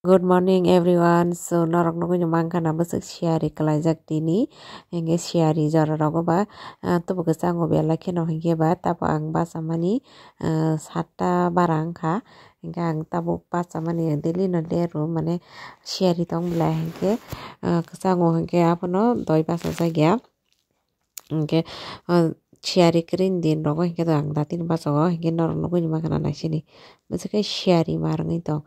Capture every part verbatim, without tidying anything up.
Good morning everyone. So norok nugwi no mankha na bwswk siyari kwlaijak tini. Hinkhe siyari jora rogo ba, ah, tubu kwchango belai kheno hinkhe ba tabo ang bachamani, ah, satta bara wngkha. Hinkhe ang tabuk bachamani daily no lerw mane siyari tong belai hinkhe, ah, kwchango hinkhe abono doi bachajak ya. Hinkhe, ah, siyari kwrwini din rogo hinkhe ang datino bachago hinkhe norok nugwi mankha na naisini. Bwswk khe siyari ma rwngwi tong.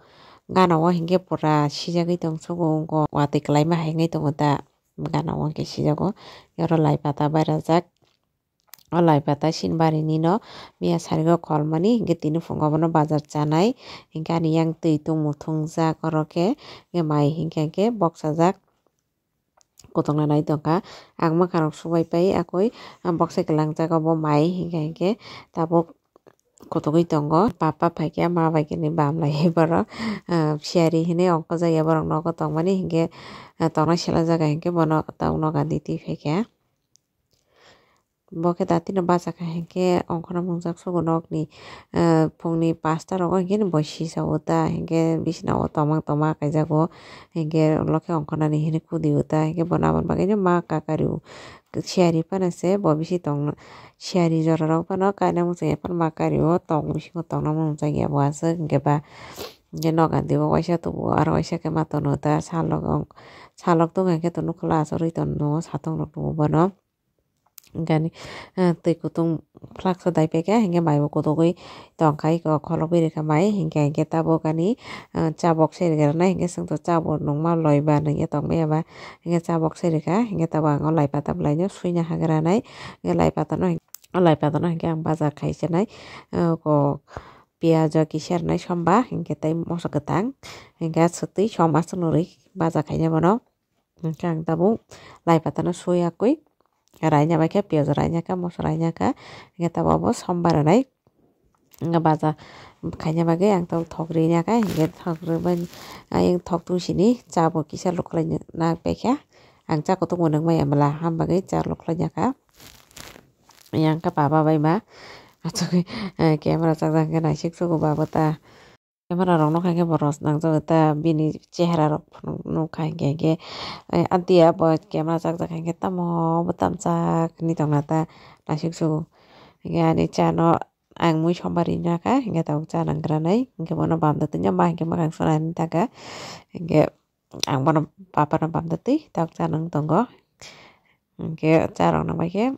Gana o hinkhe pura sijagwi tong sobo wngkha watwi kwlaima hai wngwi tongo ta. Gana o hinkhe sijago. Oro lai pata berajak. O lai pata sinbari nino miya sarigo kolmani hinkhe tini phungo bono bazar chanai. Hinkhe ani yang twi tongmung thungjak oro khe. Hinkhe mai hinkhe hinkhe boksajak. Kotokna nai tongkha. Ang mwkhang rok subai pai akoi, ah, boksa kwlangjak obo mai hinkhe hinkhe tabuk kotogwi tongo. Papa phaikhe ma bai khe ni bam lai borok, ah, siyari hinwi ongkhorjak ya borok nogo tongmani hinkhe, ah, tongna sela jaga hinkhe bono tabuk noga di twi phaikha. Bo khe datino bachakha hinkhe ongkhorna mungjak sugo nokni, ah, phungni pasta rogo hinkhe bo sisao ta hinkhe bisina o tongma tongma kaijago hinkhe ulo khe ongkhornani hinwi kudi o ta hinkhe bono aboni bagwi ma kakario siyari phano se bo bisi tongna siyari jorarok phano kainwi muchungya phano ma kario tong bisingo tongna mungjak ya bo aswk hinkhe ba hinkhe noga dibo waisa tubuo aro waisa khe ma tono ta salok salok tongkha hinkhe to nukla aswk rwi tono satung rok tubuo bono. Gani, ah, twi kutung flaksa daipaikha, hinkhe maibo kotogwi tongkha, eko kholobwi rikha mai, hinkhe, hinkhe tabuk ani, ah, chabok se rikha rwnai, hinkhe chwngto chabok nungma loiba nungya tongmaya ba, hinkhe chabok se rikha, hinkhe tabuk ang o lai pata bwlaino swina hagra nai, hinkhe lai patano, lai patano hinkhe ang baja khai se nai, ah, kok piyajo kisa rwnai somba, hinkhe tei moso kwtang, hinkhe aswk twi som aswk nw rwi baja khaina bono. Hwnkhe ang tabuk lai patano sui yakui raina bai khe, piyaj raina kha, moso raina kha, hwnkhe tabuk abo sombar rwnai. Hwnkhe baja khaina bagwi ang tabuk thok rina kha, hwnkhe thok rwmani ayang thok tungsini cha bo kisa luklaina nang paikha. Ang cha kutung bo nungmaya bwla, ham bagwi cha luklaina kha. Yang kha baba bai ma achugwi, eh, camera chakjak hwnkhe naisik sugo baba ta. Camera rok nokha khe bo rwchapjak ta bini chehara rok phano nukha hinkhe hinkhe, eh, aunty ya bo camera chakjak hinkhe tamo bo tamchak hinwi tongna ta naisik sugo. Hinkhe ani cha no ang mui sombar ri nakha hinkhe tabuk cha nang granai hinkhe bono bam da twi ma hinkhe mwkhang swnani taka hinkhe ang bono papa no bam da twi tabuk cha nang tongo hinkhe cha rok nang bai khe.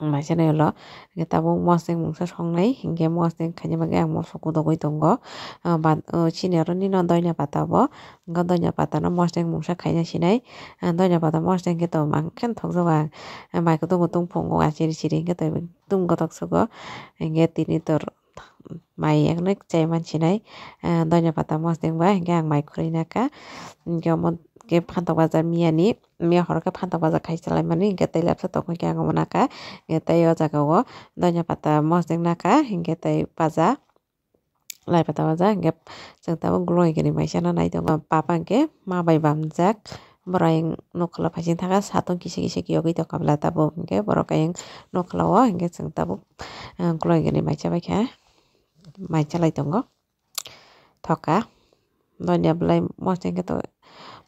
Maisa nai ulo, hingke tabuk mosdeng mungsa songnai, hingke mosdeng khaina bagwi ang moso kudogwi tongo. Ah, ba, ah, chini oro nini no doina pata bo, hingke doina pata no mosdeng mungsa khaina sinai. Ah, doina pata mosdeng khe to mang khe thokjago ang. Ah, mai kutung kutung phungo achiri chiri hingke to ekdom gotok sugo. Hingke tini tor mai yakno chai mansinai. Ah, doina pata mosdeng ba hingke ang mai khurui naka. Hingke omo khe phantok bajar miyani. Miya horo khe phantok baja khai chalaimani, hingke tei lepsa tongkha khe ang omo naka, hingke tei o jaga o doina pata mosdeng naka, hingke tei baja lai pata baja, hingke chwng tabuk gloi gini mai chana nai tongo. Papa hingke ma bai bamjak, borok ayang nokla phaising thaka, satung kisa kisa kiyogwi tongkha bwla tabuk, hingke borok ayang nokla o hingke chwng tabuk, eh, gloi gini mai chabaikha, mai chalai tongo. Thoka. Donya belai mosdeng khe to.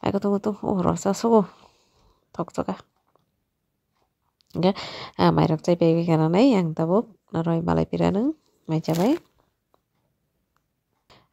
Mai kutung kutung, oh, rwchapsugo. Thoksoka. Hingke, ah, mairok chai pai kha nanai, ang tabuk noroi malai pira nung, mai chabai.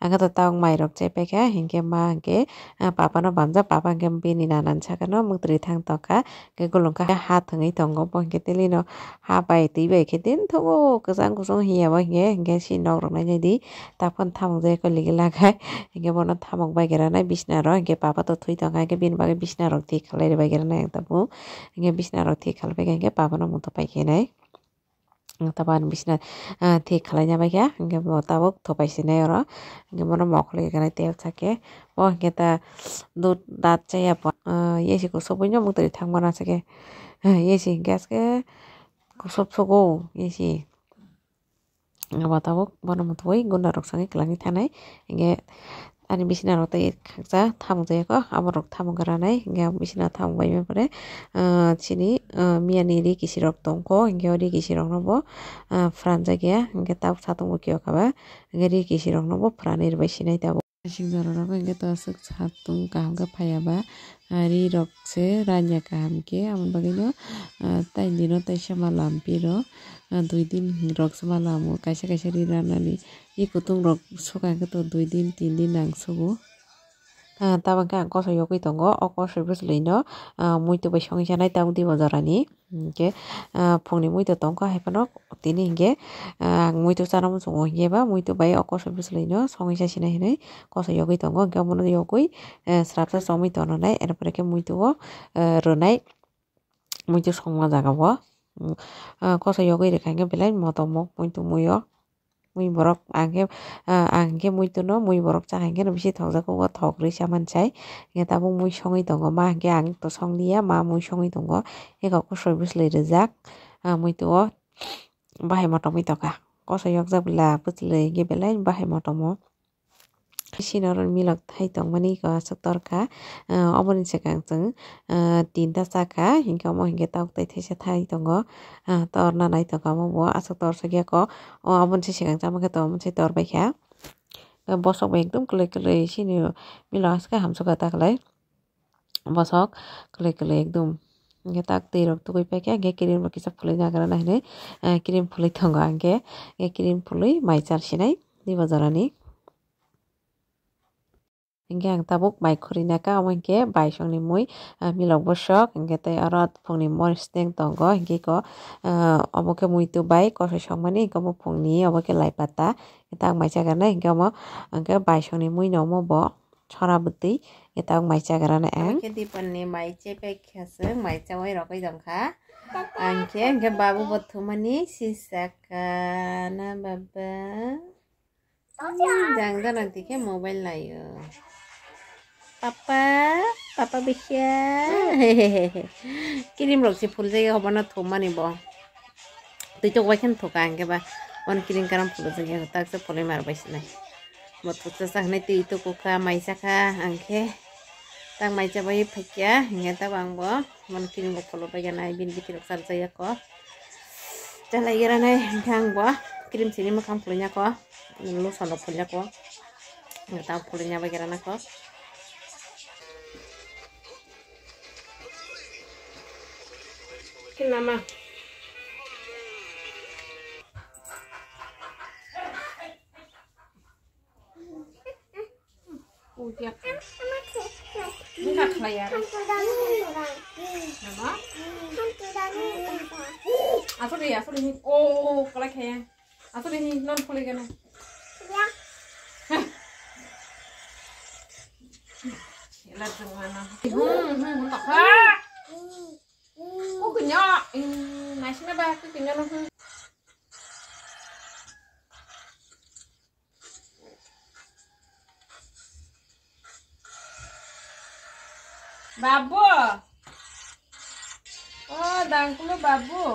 Ang khe to tabuk mairok chai pai kha, hingke ma hingke, ah, papa no bamjak, papa hingke bini nana ni saka no mwtwrwi thang tongkha. Hingke gulung khe ha thwngwi tongo, bo hingke tei lino ha bai twi bai khe din tongo, kwchang kuchung hiya bo hingke, hingke si nok rok nai nai di, ta phano thamok jai khe ligi lakhai, hingke bono thamok bai khe ranai bisna rok, hingke papa to thwi tongkha, hingke bini bagwi bisna rok thik khalai bai khe ranai ang tabuk, hingke bisna rok thik khalai bai khe hingke papa no muitu pai khe nai. Tabuk ani bisina, ah, thik khwlaina bai kha, hingke bo tabuk thopai sinai oro, hingke bono mokol khe tel sake, bo hingke ta dud dat chaya bo, ah, yesi kusubui no mwtwrwi thang mano sake, ah, yesi hingke aske kusub sugo yesi, abo tabuk bono mwtwi gunda rok sangwi kwlangwi thanai, hingke. Ani bisina rok tei khaksa thamuk jaya kho, abo rok thamuk gra nai, hingke bisina thamuk bai pore, ah, chini, ah, miya ni ri kisi rok tong kho, hingke o ri kisi rok no bo, ah, pran jak ya, hingke tabuk satung bo kiyok kha ba, hingke ri kisi rok no bo pran ri bai sinai tabuk. Aswk jorarok hwnkhe to aswk satung kaham khe phaiya ba, ah, ri rok se ranya kaham khe, aboni bagwi no, ah, tai dino teisa ma lampi rw, ah, dui din rok se ma lamo, kaisa kaisa ri ranani, ri kutung rok swkang khe to dui din tin din nang sugo. Ah, tabang khe ang koso yogwi tongo, o koso bwswlwi no, ah, muitu bai songwi chanai tabuk dibo jorani. Hinkhe, ah, phungni muitu tongkha hai phano tini hinkhe, ah, ang muitu chana muchungo hinkhe ba muitu bai o koso bwswlwino songwi cha sinai hinwi koso yogwi tongo. Hinkhe omono yogwi, eh, srapsa chomwi tongnai, er pore khe muitu o, eh, rwnai, muitu songma jaga o, mm, ah, koso yogwi rwkha hinkhe belai motom o muitu mui o. Mui borok ang khe, ah, ang khe muitu no mui borok cha hinkhe no bisi thokjago, o thok rwi cha mansai. Hinkhe tabuk mui songwi tongo, ma hinkhe ang to song liya, ma mui songwi tongo. Eko kosoi bwswlwi rijak, ah, muitu o bahai motom wi tongkha. Kosoi yokjak bwla bwswlwi hinkhe belai bahai motom o. Sini oro milok thai tongmani eko aswk torkha, ah, oboni swkang chwng, ah, tinta chakha, hinkhe omo hinkhe tabuk tei theisa thai tongo. Ah, torna nai tongkha omo bo aswk tor sokya kho. O aboni se swkang chama khe tongo, omo se tor baikha. Bosok bai ekdom kwlwi kwlwi sini milo haske hamsukha ta kwlai. Bosok kwlwi kwlwi ekdom. Hinkhe tak twi rok tugui paikha, hinkhe cream rok kisa phulwi nagra na hinwi, eh, cream phulwi tongo hinkhe. Hinkhe cream phulwi mai char sinai diba jorani. Hinkhe ang tabuk mai khurina kha, omo hinkhe baisongni mui, ah, milok bosok, hinkhe tei oro phungni mori snack tongo, hinkhe eko, ah, omo khe muitu bai kosoi songmani, hinkhe omo phungni obo khe lai pata, hinkhe ang mai chakarnai, hinkhe omo hinkhe baisongni mui no omo bo sora bwtwi, hinkhe tabuk mai chakarnai ang. Omo khe Dipanni mai chepai kha chwng, mai chaui rogwi tongkha, ang khe hinkhe babu bo thumani sisaka na baba. Hmm, jang jana dikhe mobile naio. Papa, papa bikhe. Kirim rok se phul jaya hobo no thumani bo. Twi tok bai khen thuka ang khe ba. Bon kirim karam phul jaya tak se phulwi mar bai sinai. Bo thuksa sa hwnwi twi tok kha mai chakha ang khe. Tak mai chabai phaikya hinkhe tabuk ang bo. Mani cream rok phulwi pai gana bini bithi rok chal jaya kho. Chalai gira nai hinkhe ang bo cream sini mwkhang phulwi nya kho. Lotion rok phulwi nya kho. Ang ta phulwi nya bai gira na kho. Kinama. Uya. Nunga khlai ya. Nama? Asuli, asuli ni. Oh, oh, oh, kalai khaya. Asuli ni, non phuli gana. Ela jengana. Hmm, hmm, hmm, tak. Kukunya. Hmm, naisna ba kukunya no. Hmm. Babu. Oh, dangkulu babu.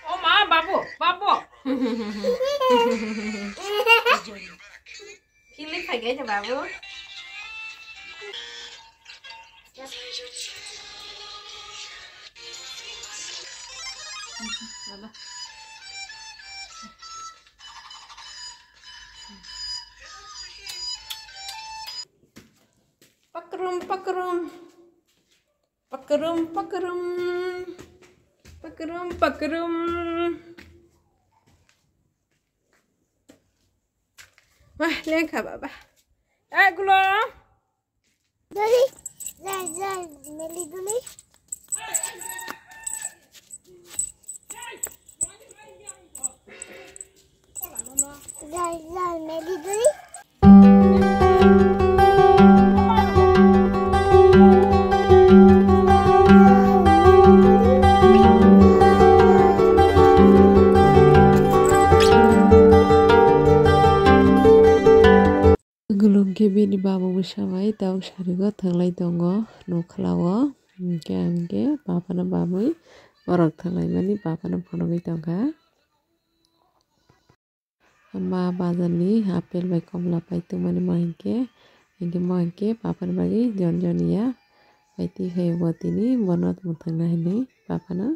Oh ma, babu, babu. Kili pakai aja babu. Pakrum, pakrum. Pakrum, pakrum. Pakrum, pakrum. Wah, lengkha baba. Eh, gulo. Doli, jai, jai, meli doli. Jai, jai, meli doli. Gulung khe bini babu bwsa bai tabuk sarigo thwnglai tongo nukhlao. Hinkhe ang khe bapano babui borok thwnglaimani bapano phunugwi tongkha. Ma bazar ni apple bai komla pai tongmani ma hinkhe, hinkhe ma hinkhe papa ni bagwi jon jon ya pai twi khe bo tini bono mwthangna hinwi papa no